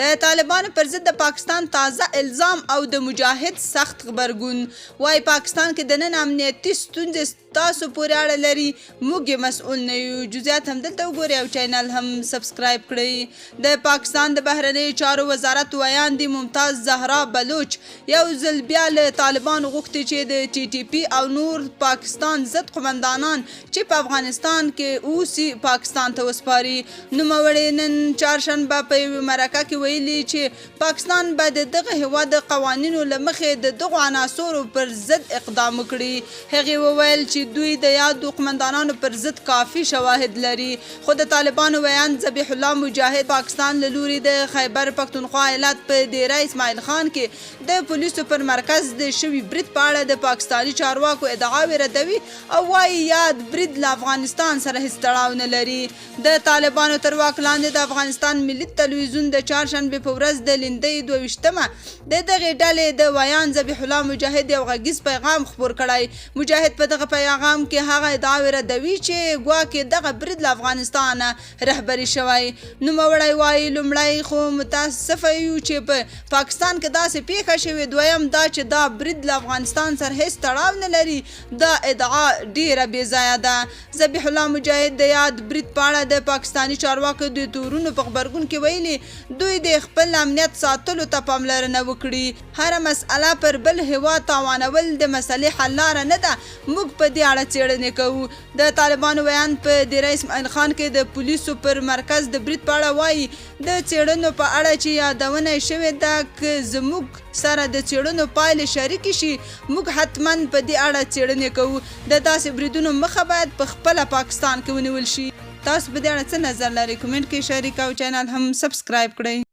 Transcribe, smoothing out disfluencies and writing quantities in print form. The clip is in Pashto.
د طالبانو پر ضد د پاکستان تازه الزام او د مجاهد سخت غبرګون، وايي پاکستان کې دننه امنیتي ستونزې ستاسو پورې اړه لري، موږ یې مسؤل نه یو. جزیات هم دلته وګورئ او چینل هم سبسکرایب کړئ. د پاکستان د بهرنیو چارو وزارت ویاندې ممتاز زهرا بلوچ یو ځل بیا له طالبانو غوښتي چې د ټي ټي پي او نور پاکستان ضد قومندانان چې په افغانستان کې اوسي پاکستان ته وسپاري. نوموړې نن چهارشنبه په یوې مرکه کې ویلي چې پاکستان به د دغه هېواد د قوانینو له مخې د دغو عناصرو پر ضد اقدام وکړي. هغې وویل چې دوی د یادو قومندانانو پر ضد کافي شواهد لري. خو د طالبانو ویاند ذبیح الله مجاهد پاکستان له لوري د خیبر پښتونخوا ایالت په دېره اسماعیل خان کې د پولیسو پر مرکز د شوي برید په اړه د پاکستاني چارواکو ادعاوې ردوي او وايي یاد برید له افغانستان سره هیڅ تړاو نه لري. د طالبانو تر واک لاندې د افغانستان ملي تلویزیون د چهارشنبې په ورځ د لیندۍ 22 مه د دغې ډلې د ویاند ذبیح الله مجاهد یو غږیز پیغام خپور کړی. مجاهد په دغه پیغام کې هغه ادعاوې ردوي چې ګواکې دغه برید له افغانستانه رهبري شوی. نوموړی وايي، لومړی خو متاسفه یو چې په پاکستان کې داسې پېښه شوې، دویم دا چې دا برید له افغانستان سره هېڅ تړاو نه لري، دا ادعا ډېره بې ځایه ده. ذبیح الله مجاهد د یاد برید په اړه د پاکستاني چارواکو د تورونو په غبرګون کې ویلي، دوی دې خپل امنیت ساتلو ته پاملرنه وکړي، هره مسئله پر بل هېواد تاوانول د مسئلې حل لاره نه ده، موږ په دې اړه څېړنې کوو. د طالبانو ویاند په دېره اسماعیل خان کې د پولیسو پر مرکز د برید په اړه وايي، د څېړنو په اړه چې یادونه یې شوې ده، که زموږ سره د څېړنو پایلې شریکې شي، موږ حتماً په دې اړه څېړنې کوو. د داسې بریدونو مخه باید په خپله پاکستان کې ونیول شي. تاسو په دې اړه څه نظر لرئ؟ کومنټ کې شریک او چینل هم سبسکرایب کړئ.